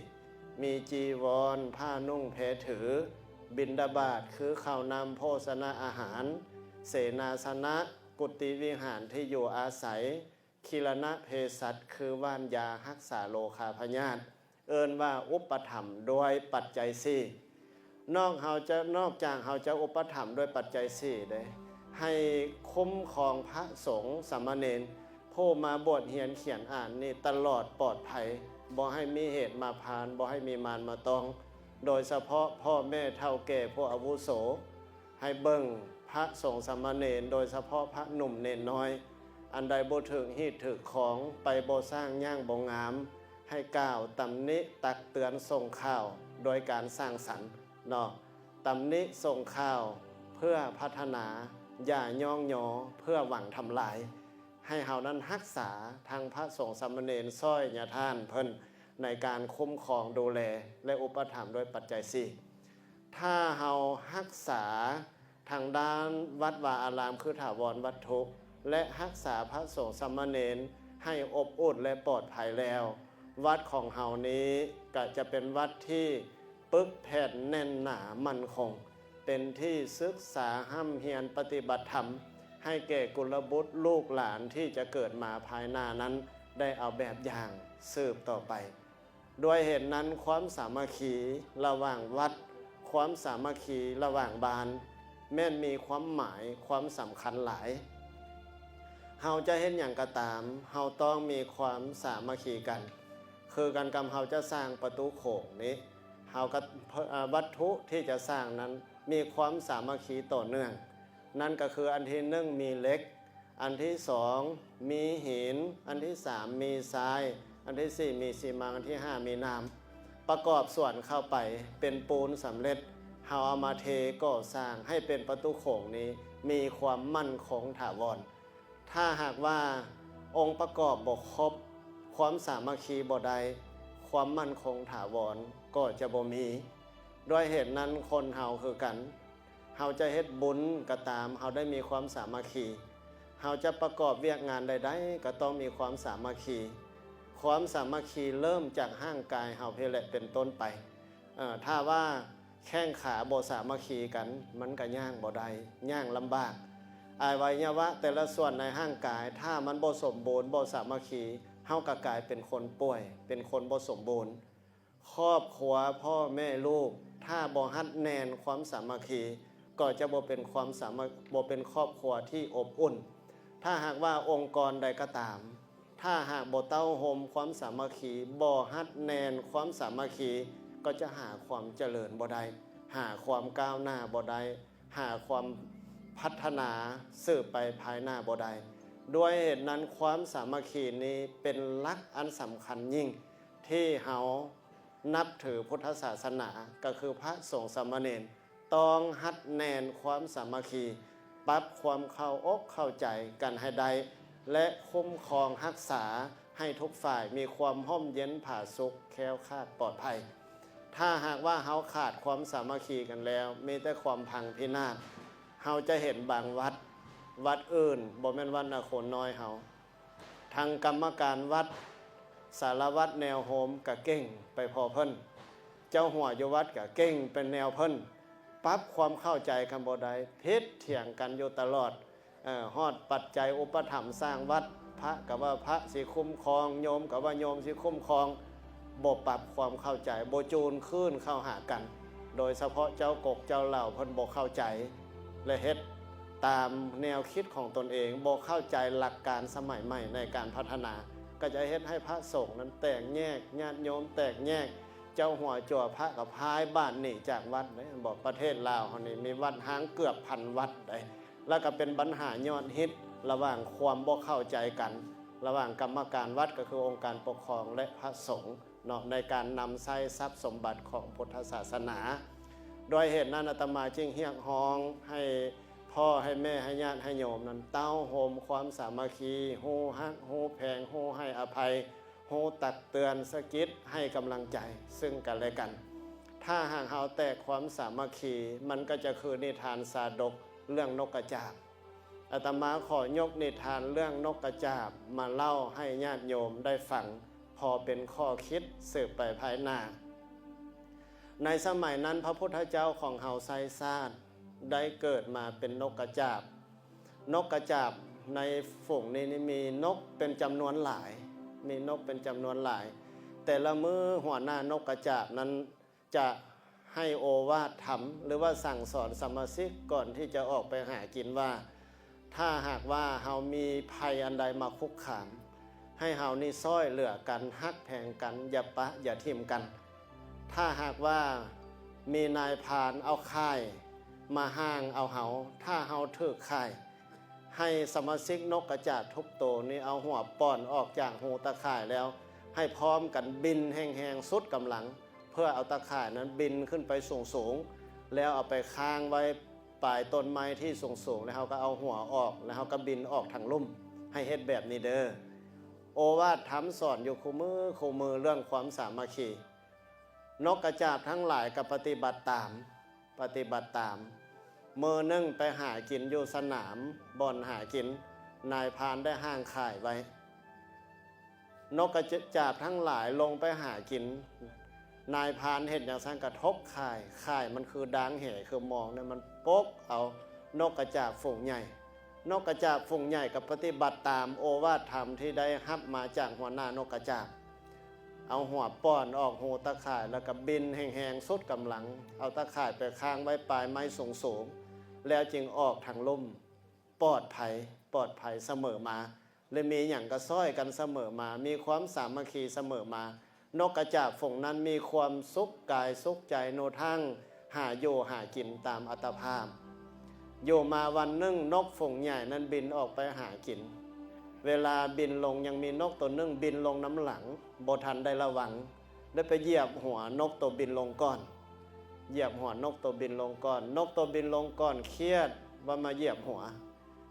ມີຈີວອນ, ຜ້ານຸ່ງແພຖື, ບິນທະບາດ ຄືເຂົ້ານ້ຳໂພຊະນະອາຫານ, ເສນາສະນະ, ກຸຕິວິຫານທີ່ຢູ່ອາໄສ, ຄີລະນະເພສັດ ຄືຫວ່ານຢາຮັກສາໂລຄາພະຍາດ ເອີ້ນວ່າອຸປະຖຳດ້ວຍປັດໄຈສີ່. ນອກເຮົາຈະ ນອກຈາກເຮົາຈະອຸປະຖຳດ້ວຍປັດໄຈສີ່ເດ້ ໃຫ້ຄຸ້ມຄອງພະສົງສາມະເນນ ຜູ້ມາບວດຮຽນຂຽນອ່ານນີ້ຕະຫຼອດປອດໄພ, ບໍ່ໃຫ້ມີເຫດມາພານ, ບໍ່ໃຫ້ມີມານມາຕ້ອງ, ໂດຍສະເພາະພໍ່ແມ່ເຖົ້າແກ່ຜູ້ອາວຸໂສ ໃຫ້ເບິ່ງພະສົງສາມະເນນ, ໂດຍສະເພາະພະໜຸ່ມເນນນ້ອຍ, ອັນໃດບໍ່ຖືກຮີດຖືກຄອງ, ໄປບໍ່ສ້າງຢ່າງບໍ່ງາມ, ໃຫ້ກ່າວຕຳໜິຕັກເຕືອນສົ່ງຂ່າວໂດຍການສ້າງສັນເນາະ, ຕຳໜິສົ່ງຂ່າວເພື່ອພັດທະນາ, ຢ່າຍ້ອງຍໍເພື່ອຫວັງທຳລາຍ. ໃຫ້ເຮົານັ້ນຮັກສາທັງພະສົງສາມະເນນ ຊ່ອຍຍາທ່ານເພິ່ນໃນການຄຸ້ມຄອງດູແລ ແລະ ອຸປະຖຳດ້ວຍປັດໄຈສີ່. ຖ້າເຮົາຮັກສາທາງດ້ານວັດວາອາລາມຄືຖາວອນວັດຖຸ ແລະ ຮັກສາພະສົງສາມະເນນໃຫ້ອົບອຸ່ນ ແລະ ປອດໄພແລ້ວ, ວັດຂອງເຮົານີ້ກະຈະເປັນວັດທີ່ປຶກແຜ່ນແໜ້ນໜາໝັ້ນຄົງ, ເປັນທີ່ສຶກສາຮ່ຳຮຽນປະຕິບັດທຳ ໃຫ້ແກ່ກຸນລະບຸດລູກຫຼານທີ່ຈະເກີດມາພາຍໜ້ານັ້ນ ໄດ້ເອົາແບບຢ່າງສືບຕໍ່ໄປ. ດ້ວຍເຫດນັ້ນ, ຄວາມສາມັກຄີລະຫວ່າງວັດ, ຄວາມສາມັກຄີລະຫວ່າງບ້ານ ແມ່ນມີຄວາມໝາຍ, ຄວາມສຳຄັນຫຼາຍ. ເຮົາຈະເຮັດຫຍັງກໍຕາມ, ເຮົາຕ້ອງມີຄວາມສາມັກຄີກັນ. ຄືກັນກັບເຮົາຈະສ້າງປະຕູໂຂງນີ້, ເຮົາກໍ ເອີ່ ວັດຖຸທີ່ຈະສ້າງນັ້ນມີຄວາມສາມັກຄີຕໍ່ເນື່ອງ. ນັ້ນກໍຄືອັນທີໜຶ່ງມີເຫຼັກ, ອັນທີສອງມີຫີນ, ອັນທີສາມມີຊາຍ, ອັນທີສີ່ມີຊີມັງ, ອັນທີຫ້າມີນ້ຳ. ປະກອບສ່ວນເຂົ້າໄປເປັນປູນສຳເລັດ, ເຮົາເອົາມາເທກໍ່ສ້າງໃຫ້ເປັນປະຕູໂຂງນີ້ມີຄວາມໝັ້ນຄົງຖາວອນ. ຖ້າຫາກວ່າອົງປະກອບບໍ່ຄົບ, ຄວາມສາມັກຄີບໍ່ໄດ້, ຄວາມໝັ້ນຄົງຖາວອນກໍຈະບໍ່ມີ. ດ້ວຍເຫດນັ້ນ, ຄົນເຮົາຄືກັນ, ເຮົາຈະເຮັດບຸນກໍຕາມ, ເຮົາໄດ້ມີຄວາມສາມັກຄີ. ເຮົາຈະປະກອບວຽກງານໃດໆ ກໍຕ້ອງມີຄວາມສາມັກຄີ. ຄວາມສາມັກຄີເລີ່ມຈາກຮ່າງກາຍເຮົາພີ້ແຫຼະເປັນຕົ້ນໄປ. ເອີ ຖ້າວ່າແຂ້ງຂາບໍ່ສາມັກຄີກັນ, ມັນກໍຍ່າງບໍ່ໄດ້, ຍ່າງລຳບາກ. ອະໄວຍະວະແຕ່ລະສ່ວນໃນຮ່າງກາຍ, ຖ້າມັນບໍ່ສົມບູນ, ບໍ່ສາມັກຄີ, ເຮົາກໍກາຍເປັນຄົນປ່ວຍ, ເປັນຄົນບໍ່ສົມບູນ. ຄອບຄົວພໍ່ແມ່ລູກ ຖ້າບໍ່ຮັດແໜ້ນຄວາມສາມັກຄີ ກໍຈະບໍ່ເປັນຄວາມສາມັກ ບໍ່ເປັນຄອບຄົວທີ່ອົບອຸ່ນ. ຖ້າຫາກວ່າອົງກອນໃດກໍຕາມ ຖ້າຫາກບໍ່ເຕົ້າໂຮມຄວາມສາມັກຄີ ບໍ່ຮັດແໜ້ນຄວາມສາມັກຄີ ກໍຈະຫາຄວາມຈະເລີນບໍ່ໄດ້, ຫາຄວາມກ້າວໜ້າບໍ່ໄດ້, ຫາຄວາມພັດທະນາສືບໄປພາຍໜ້າບໍ່ໄດ້. ດ້ວຍເຫດນັ້ນ, ຄວາມສາມັກຄີນີ້ເປັນຫຼັກອັນສຳຄັນຍິ່ງ ທີ່ເຮົານັບຖືພຸດທະສາສະໜາ ກໍຄືພະສົງສາມະເນນ ຕ້ອງຮັດແໜ້ນຄວາມສາມັກຄີ, ປັບຄວາມເຂົ້າອົກເຂົ້າໃຈກັນໃຫ້ໄດ້ ແລະ ຄຸ້ມຄອງຮັກສາໃຫ້ທຸກຝ່າຍມີຄວາມຮົ່ມເຢັນຜາສຸກ, ແຄ້ວຄາດປອດໄພ. ຖ້າຫາກວ່າເຮົາຂາດຄວາມສາມັກຄີກັນແລ້ວ, ມີແຕ່ຄວາມພັງພິນາດ. ເຮົາຈະເຫັນບາງວັດ, ວັດອື່ນ, ບໍ່ແມ່ນວັດນາໂຄນນ້ອຍເຮົາ, ທັງກຳມະການວັດ, ສາລະວັດ, ແນວໂຮມກະເກັ່ງໄປພໍເພິ່ນ, ເຈົ້າຫົວຢູ່ວັດກະເກັ່ງໄປແນວເພິ່ນ, ປັບຄວາມເຂົ້າໃຈກັນບໍ່ໄດ້, ຜິດຖຽງກັນຢູ່ຕະຫຼອດ. ເອີ ຮອດປັດໄຈອຸປະຖຳສ້າງວັດ, ພະກະວ່າພະຊິຄຸ້ມຄອງ, ໂຍມກະວ່າໂຍມຊິຄຸ້ມຄອງ, ບໍ່ປັບຄວາມເຂົ້າໃຈ, ບໍ່ຈູນຄືນເຂົ້າຫາກັນ. ໂດຍສະເພາະເຈົ້າກົກເຈົ້າເຫຼົ່າເພິ່ນບໍ່ເຂົ້າໃຈ ແລະ ເຮັດຕາມແນວຄິດຂອງຕົນເອງ, ບໍ່ເຂົ້າໃຈຫຼັກການສະໄໝໃໝ່ໃນການພັດທະນາ, ກໍຈະເຮັດໃຫ້ພະສົງນັ້ນແຕກແຍກ, ຍາດໂຍມແຕກແຍກ, ເຈົ້າຫົວຈົວພະກໍພາຍບານໜີຈາກວັດເດ້. ບອກປະເທດລາວເຮົານີ້ມີວັດຮ້າງເກືອບພັນວັດເດ້, ແລ້ວກໍເປັນບັນຫາຍອດຮິດລະຫວ່າງຄວາມບໍ່ເຂົ້າໃຈກັນ ລະຫວ່າງກຳມະການວັດ ກໍຄືອົງການປົກຄອງ ແລະ ພະສົງ ເນາະ ໃນການນຳໃຊ້ຊັບສົມບັດຂອງພຸດທະສາສະໜາ. ດ້ວຍເຫດນັ້ນ ອາດຕະມາຈຶ່ງຮຽກຮ້ອງໃຫ້ພໍ່ ໃຫ້ແມ່ ໃຫ້ຍາດ ໃຫ້ໂຍມນັ້ນ ເຕົ້າໂຮມຄວາມສາມັກຄີ, ຮູ້ຮັກ, ຮູ້ແພງ, ຮູ້ໃຫ້ອະໄພ, ຮູ້ຕັກເຕືອນ, ສະກິດ, ໃຫ້ກຳລັງໃຈຊຶ່ງກັນແລະກັນ. ຖ້າຫາກເຮົາແຕກຄວາມສາມັກຄີ, ມັນກໍຈະຄືນິທານຊາດົກເລື່ອງນົກກະຈາບ. ອາດຕະມາຂໍຍົກນິທານເລື່ອງນົກກະຈາບມາເລົ່າໃຫ້ຍາດໂຍມໄດ້ຟັງ ພໍເປັນຂໍ້ຄິດສືບໄປພາຍໜ້າ. ໃນສະໄໝນັ້ນ ພະພຸດທະເຈົ້າຂອງເຮົາໄຊຊາດໄດ້ເກີດມາເປັນນົກກະຈາບ. ນົກກະຈາບ ໃນຝູງນີ້ນີ້ມີນົກເປັນຈຳນວນຫຼາຍ, ມີນົກເປັນຈຳນວນຫຼາຍ. ແຕ່ລະມື້ຫົວໜ້ານົກກະຈາບນັ້ນຈະໃຫ້ໂອວາດທຳ ຫຼືວ່າສັ່ງສອນສະມາຊິກກ່ອນທີ່ຈະອອກໄປຫາກິນວ່າ ຖ້າຫາກວ່າເຮົາມີໄພອັນໃດມາຄຸກຄາມ ໃຫ້ເຮົານີ້ຊ່ອຍເຫຼືອກັນ, ຮັກແພງກັນ, ຢ່າປະຢ່າຖິ້ມກັນ. ຖ້າຫາກວ່າມີນາຍພານເອົາຂ່າຍມາຫ້າງເອົາເຮົາ, ຖ້າເຮົາຖືກຂ່າຍ, ໃຫ້ສະມາຊິກນົກກະຈາບທຸກໂຕນີ້ເອົາຫົວປ່ອນອອກຈາກຮູຕາຂ່າຍແລ້ວ ໃຫ້ພ້ອມກັນບິນແຮງໆສຸດກຳລັງ ເພື່ອເອົາຕາຂ່າຍນັ້ນບິນຂຶ້ນໄປສູງໆ ແລ້ວເອົາໄປຄ້າງໄວ້ປາຍຕົ້ນໄມ້ທີ່ສູງໆ ແລ້ວເຮົາກໍເອົາຫົວອອກ ແລ້ວເຮົາກໍບິນອອກທາງລຸ່ມ. ໃຫ້ເຮັດແບບນີ້ເດີ. ໂອວາດທຳສອນຢູ່ຄູ່ມື້ຄູ່ມື້ເລື່ອງຄວາມສາມັກຄີ. ນົກກະຈາບທັງຫຼາຍກໍປະຕິບັດຕາມ, ປະຕິບັດຕາມ. ມື້ໜຶ່ງໄປຫາກິນຢູ່ສະໜາມບ່ອນຫາກິນ, ນາຍພານໄດ້ຫ້າງຂ່າຍໄວ້. ນົກກະຈາບທັງຫຼາຍລົງໄປຫາກິນ, ນາຍພານເຫັນຈັ່ງຊັ້ນກໍທົກຂ່າຍ, ຂ່າຍມັນຄືດາງແຫ ຄືມອງນັ້ນ, ມັນປົກເອົານົກກະຈາບຝູງໃຫຍ່. ນົກກະຈາບຝູງໃຫຍ່ກໍປະຕິບັດຕາມໂອວາດທຳທີ່ໄດ້ຮັບມາຈາກຫົວໜ້ານົກກະຈາບ. ເອົາຫົວປ່ອນອອກຮູຕາຂ່າຍ ແລ້ວກໍບິນແຮງໆສຸດກຳລັງ, ເອົາຕາຂ່າຍໄປຄ້າງໄວ້ປາຍໄມ້ສູງໆ ແລ້ວຈຶ່ງອອກທາງລຸ່ມ. ປອດໄພ, ປອດໄພສະເໝີມາ ແລະ ມີຫຍັງກໍຊ່ອຍກັນສະເໝີມາ, ມີຄວາມສາມັກຄີສະເໝີມາ. ນົກກະຈາບຝູງນັ້ນມີຄວາມສຸກກາຍສຸກໃຈ, ໂນທັງຫາຢູ່ຫາກິນຕາມອັດຕະພາບ. ຢູ່ມາວັນໜຶ່ງ, ນົກຝູງໃຫຍ່ນັ້ນບິນອອກໄປຫາກິນ. ເວລາບິນລົງ, ຍັງມີນົກໂຕໜຶ່ງບິນລົງນຳຫຼັງ, ບໍ່ທັນໄດ້ລະວັງ, ໄດ້ໄປຢຽບຫົວນົກໂຕບິນລົງກ່ອນ. ຢຽບຫົວນົກໂຕບິນລົງກ່ອນ. ນົກໂຕບິນລົງກ່ອນຄຽດວ່າມາຢຽບຫົວ.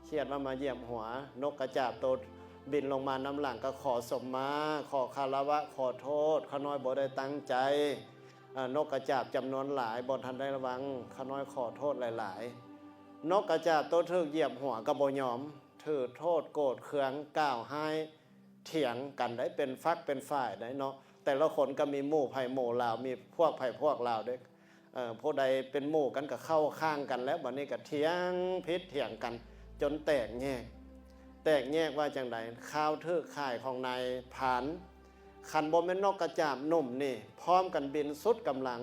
ຄຽດວ່າມາຢຽບຫົວ. ນົກກະຈາບໂຕບິນລົງມານຳຫຼັງກໍຂໍສົມມາ, ຂໍຄາລະວະ, ຂໍໂທດ, ຂ້ານ້ອຍບໍ່ໄດ້ຕັ້ງໃຈ. ເອີ ນົກກະຈາບຈຳນວນຫຼາຍ ບໍ່ທັນໄດ້ລະວັງ, ຂ້ານ້ອຍຂໍໂທດຫຼາຍໆ. ນົກກະຈາບໂຕຖືກຢຽບຫົວກໍບໍ່ຍອມ, ຖືໂທດໂກດເຄືອງ, ກ່າວຮ້າຍ, ຖຽງກັນໄດ້ເປັນຝັກເປັນຝ່າຍໄດ້ເນາະ. ແຕ່ລະຄົນກໍມີໝູ່ໃຜໝູ່ລາວ, ມີພວກໃຜພວກລາວເດ້. ເອີ ຜູ້ໃດເປັນໝູ່ກັນກໍເຂົ້າຂ້າງກັນແລ້ວ, ບັດນີ້ກໍຖຽງຜິດຖຽງກັນຈົນແຕກແຍກ. ແຕກແຍກວ່າຈັ່ງໃດ? ຂ່າວຖືກຂາຍຂອງນາຍພານ, ຄັນບໍ່ແມ່ນນົກກະຈາບໜຸ່ມນີ້ ພ້ອມກັນບິນສຸດກຳລັງ,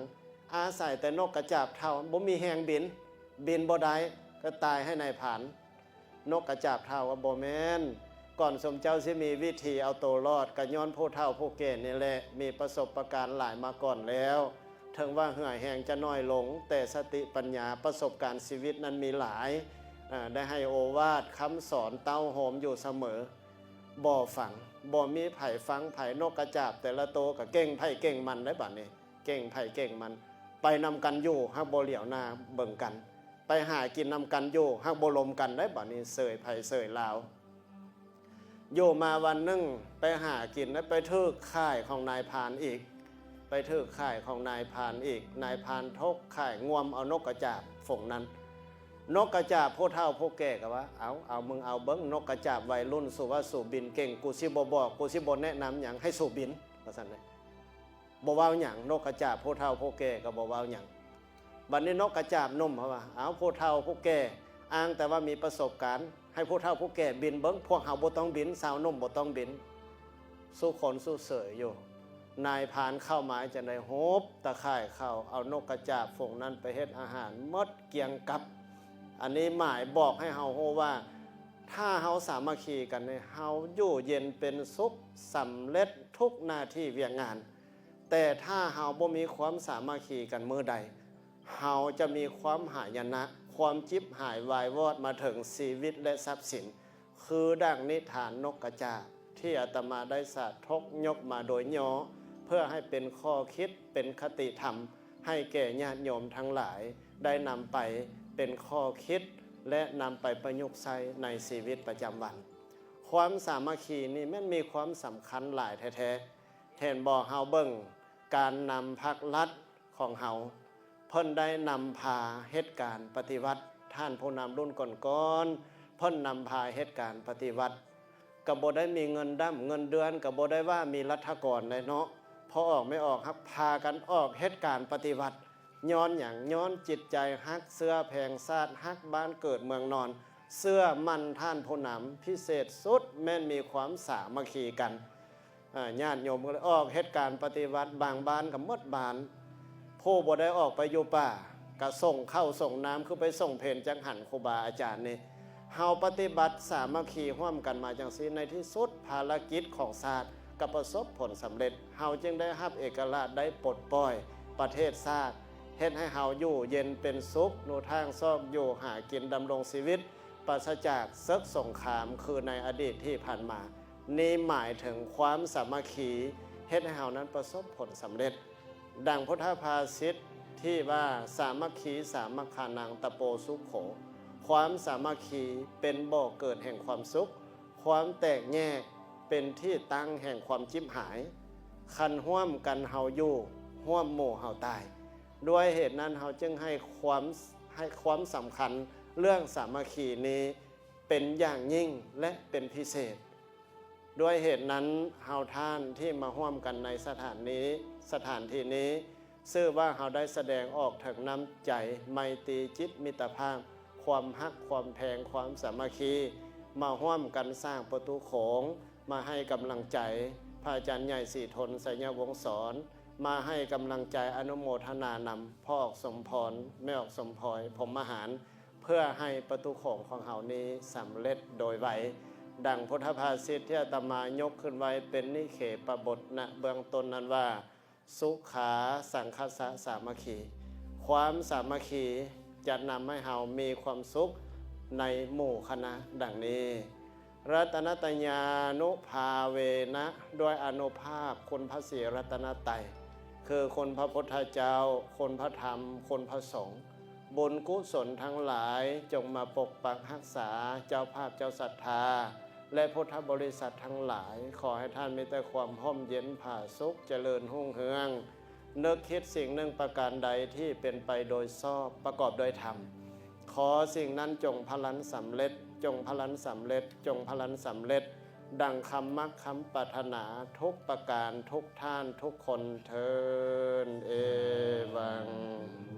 ອາໄສແຕ່ນົກກະຈາບເຖົ້າ ບໍ່ມີແຮງບິນ, ບິນບໍ່ໄດ້, ກໍຕາຍໃຫ້ນາຍພານ. ນົກກະຈາບເຖົ້າວ່າບໍ່ແມ່ນ, ກ່ອນສົມເຈົ້າຊິມີວິທີເອົາໂຕລອດ ກໍຍ້ອນຜູ້ເຖົ້າຜູ້ແກ່ນີ້ແຫຼະ ມີປະສົບປະການຫຼາຍມາກ່ອນແລ້ວ. ເຖິງວ່າເຫື່ອແຮງຈະໜ້ອຍລົງ, ແຕ່ສະຕິປັນຍາ ປະສົບການຊີວິດນັ້ນມີຫຼາຍ, ເອີ ໄດ້ໃຫ້ໂອວາດຄຳສອນເຕົ້າໂຮມຢູ່ສະເໝີ. ບໍ່ຟັງ, ບໍ່ມີໃຜຟັງໃຜ, ນົກກະຈາບແຕ່ລະໂຕກໍເກັ່ງໃຜເກັ່ງມັນໄດ໋ບາດນີ້. ເກັ່ງໃຜເກັ່ງມັນ, ໄປນຳກັນຢູ່ ຫາກບໍ່ຫຼຽວໜ້າເບິ່ງກັນ, ໄປຫາກິນນຳກັນຢູ່ ຫາກບໍ່ລົມກັນໄດ໋ບາດນີ້, ເສີຍໃຜເສີຍລາວ. ຢູ່ມາວັນໜຶ່ງໄປຫາກິນ ໄດ້ໄປຖືກຂ່າຍຂອງນາຍພານອີກ, ໄປຖືກຂ່າຍຂອງນາຍພານອີກ. ນາຍພານທົກຂ່າຍງວມເອົານົກກະຈາບຝູງນັ້ນ. ນົກກະຈາບຜູ້ເຖົ້າຜູ້ແກ່ກໍວ່າ, ເອົາ, ເອົາ, ມຶງເອົາເບິ່ງ, ນົກກະຈາບໄວລຸ້ນ, ສູວ່າສູບິນເກັ່ງ, ກູຊິບໍ່ບອກ, ກູຊິບໍ່ແນະນຳຫຍັງ, ໃຫ້ສູບິນ, ວ່າຊັ້ນເດ້. ບໍ່ເວົ້າຫຍັງ, ນົກກະຈາບຜູ້ເຖົ້າຜູ້ແກ່ກໍບໍ່ເວົ້າຫຍັງ. ບັດນີ້ນົກກະຈາບໜຸ່ມເຂົາວ່າ, ເອົາ, ຜູ້ເຖົ້າຜູ້ແກ່ອ້າງແຕ່ວ່າມີປະສົບການ, ໃຫ້ຜູ້ເຖົ້າຜູ້ແກ່ບິນເບິ່ງ, ພວກເຮົາບໍ່ຕ້ອງບິນ, ຊາວໜຸ່ມບໍ່ຕ້ອງບິນ. ສູ່ຄົນສູ່ເສີຍຢູ່. ນາຍພານເຂົ້າມາຈັ່ງໃດ, ໂຮບຕາຂ່າຍເຂົ້າ, ເອົານົກກະຈາບຝູງນັ້ນໄປເຮັດອາຫານໝົດກຽງກັບ. ອັນນີ້ໝາຍບອກໃຫ້ເຮົາຮູ້ວ່າ ຖ້າເຮົາສາມັກຄີກັນນີ້, ເຮົາຢູ່ເຢັນເປັນສຸກ, ສຳເລັດທຸກໜ້າທີ່ວຽກງານ. ແຕ່ຖ້າເຮົາບໍ່ມີຄວາມສາມັກຄີກັນມື້ໃດ, ເຮົາຈະມີຄວາມຫາຍະນະ, ຄວາມຈິບຫາຍວາຍວອດມາເຖິງຊີວິດ ແລະ ຊັບສິນ, ຄືດັ່ງນິທານນົກກະຈາບ ທີ່ອາດຕະມາໄດ້ສາທົກຍົກມາໂດຍຫຍໍ້ ເພື່ອໃຫ້ເປັນຂໍ້ຄິດ, ເປັນຄະຕິທຳ ໃຫ້ແກ່ຍາດໂຍມທັງຫຼາຍ ໄດ້ນຳໄປເປັນຂໍ້ຄິດ ແລະ ນຳໄປປະຍຸກໃຊ້ໃນຊີວິດປະຈຳວັນ. ຄວາມສາມັກຄີນີ້ແມ່ນມີຄວາມສຳຄັນຫຼາຍແທ້ໆ. ເຫັນບໍ່, ເຮົາເບິ່ງການນຳພັກລັດຂອງເຮົາ, ເພິ່ນໄດ້ນຳພາເຮັດການປະຕິວັດ. ທ່ານຜູ້ນຳລຸ້ນກ່ອນໆ ເພິ່ນນຳພາເຮັດການປະຕິວັດ, ກໍບໍ່ໄດ້ມີເງິນດຳເງິນເດືອນ, ກໍບໍ່ໄດ້ວ່າມີລັດຖະກອນໃດເນາະ, ພໍ່ອອກແມ່ອອກຮັບພາກັນອອກເຮັດການປະຕິວັດ. ຍ້ອນຫຍັງ? ຍ້ອນຈິດໃຈຮັກເຊື້ອແພງຊາດ, ຮັກບ້ານເກີດເມືອງນອນ, ເຊື່ອໝັ້ນທ່ານຜູ້ນຳ ພິເສດສຸດແມ່ນມີຄວາມສາມັກຄີກັນ. ອາ ຍາດໂຍມກໍເລີຍອອກເຮັດການປະຕິບັດ ບາງບ້ານກໍໝົດບ້ານ, ຜູ້ບໍ່ໄດ້ອອກໄປຢູ່ປ່າ ກໍສົ່ງເຂົ້າສົ່ງນ້ຳ ຄືໄປສົ່ງເພນຈັກຫັນຄູບາອາຈານນີ້. ເຮົາປະຕິບັດສາມັກຄີຮ່ວມກັນມາຈັ່ງຊີ້ ໃນທີ່ສຸດພາລະກິດຂອງຊາດກໍປະສົບຜົນສຳເລັດ. ເຮົາຈຶ່ງໄດ້ຮັບເອກະລາດ ໄດ້ປົດປ່ອຍປະເທດຊາດ ເຮັດໃຫ້ເຮົາຢູ່ເຢັນເປັນສຸກ ໜູທາງຊອກຢູ່ຫາກິນ ດຳລົງຊີວິດ ປາສະຈາກເສິກສົງຄາມ ຄືໃນອະດີດທີ່ຜ່ານມາ. ນີ້ໝາຍເຖິງຄວາມສາມັກຄີ ເຮັດໃຫ້ເຮົານັ້ນປະສົບຜົນສຳເລັດ. ດັ່ງພຸດທະພາສິດທີ່ວ່າ ສາມັກຄີສາມັກຂານັງ ຕະໂປສຸໂຂ, ຄວາມສາມັກຄີເປັນບໍ່ເກີດແຫ່ງຄວາມສຸກ, ຄວາມແຕກແຍກເປັນທີ່ຕັ້ງແຫ່ງຄວາມຈິບຫາຍ. ຄັນຮ່ວມກັນເຮົາຢູ່, ຮ່ວມໝູ່ເຮົາຕາຍ. ດ້ວຍເຫດນັ້ນເຮົາຈຶ່ງໃຫ້ຄວາມ, ໃຫ້ຄວາມສຳຄັນເລື່ອງສາມັກຄີນີ້ເປັນຢ່າງຍິ່ງ ແລະ ເປັນພິເສດ. ດ້ວຍເຫດນັ້ນເຮົາທ່ານທີ່ມາຮ່ວມກັນໃນສະຖານນີ້, ສະຖານທີ່ນີ້ ຊື່ວ່າເຮົາໄດ້ສະແດງອອກເຖິງນ້ຳໃຈ ໄມຕີ ຈິດມິດຕະພາບ, ຄວາມຮັກ, ຄວາມແພງ, ຄວາມສາມັກຄີ, ມາຮ່ວມກັນສ້າງປະຕູໂຂງ, ມາໃຫ້ກຳລັງໃຈພະອາຈານໃຫຍ່ສີທົນ ໄຊຍະວົງສອນ, ມາໃຫ້ກຳລັງໃຈອະນຸໂມທະນານຳພໍ່ອອກສົມພອນ, ແມ່ອອກສົມພອຍ ພົມມະຫານ, ເພື່ອໃຫ້ປະຕູໂຂງຂອງເຮົານີ້ສຳເລັດໂດຍໄວ. ດັ່ງພຸດທະພາສິດທີ່ອາດຕະມາຍົກຂຶ້ນໄວ້ເປັນນິເຂປະບົດນະເບື້ອງຕົ້ນນັ້ນວ່າ ສຸຂາສັງຄະສະສາມັກຄີ, ຄວາມສາມັກຄີຈະນຳໃຫ້ເຮົາມີຄວາມສຸກໃນໝູ່ຄະນະ ດັ່ງນີ້. ລັດຕະນະຕະຍານຸພາເວນະ, ດ້ວຍອານຸພາບຄຸນພະສີລັດຕະນະໄຕ, ຄືຄຸນພະພຸດທະເຈົ້າ, ຄຸນພະທຳ, ຄຸນພະສົງ, ບຸນກຸສົນທັງຫຼາຍ ຈົ່ງມາປົກປັກຮັກສາເຈົ້າພາບເຈົ້າສັດທາ ແລະ ພຸດທະບໍລິສັດທັງຫຼາຍ. ຂໍໃຫ້ທ່ານມີແຕ່ຄວາມຮົ່ມເຢັນຜາສຸກ, ຈະເລີນຮຸ່ງເຮືອງ. ນຶກຄິດສິ່ງໜຶ່ງປະການໃດທີ່ເປັນໄປໂດຍຊອບ, ປະກອບດ້ວຍທຳ, ຂໍສິ່ງນັ້ນຈົ່ງພະລັນສຳເລັດ, ຈົ່ງພະລັນສຳເລັດ, ຈົ່ງພະລັນສຳເລັດ, ດັ່ງຄຳມັກຄຳປາດຖະໜາທຸກປະການ, ທຸກທ່ານທຸກຄົນເທີ້ນ. ເອວັງ.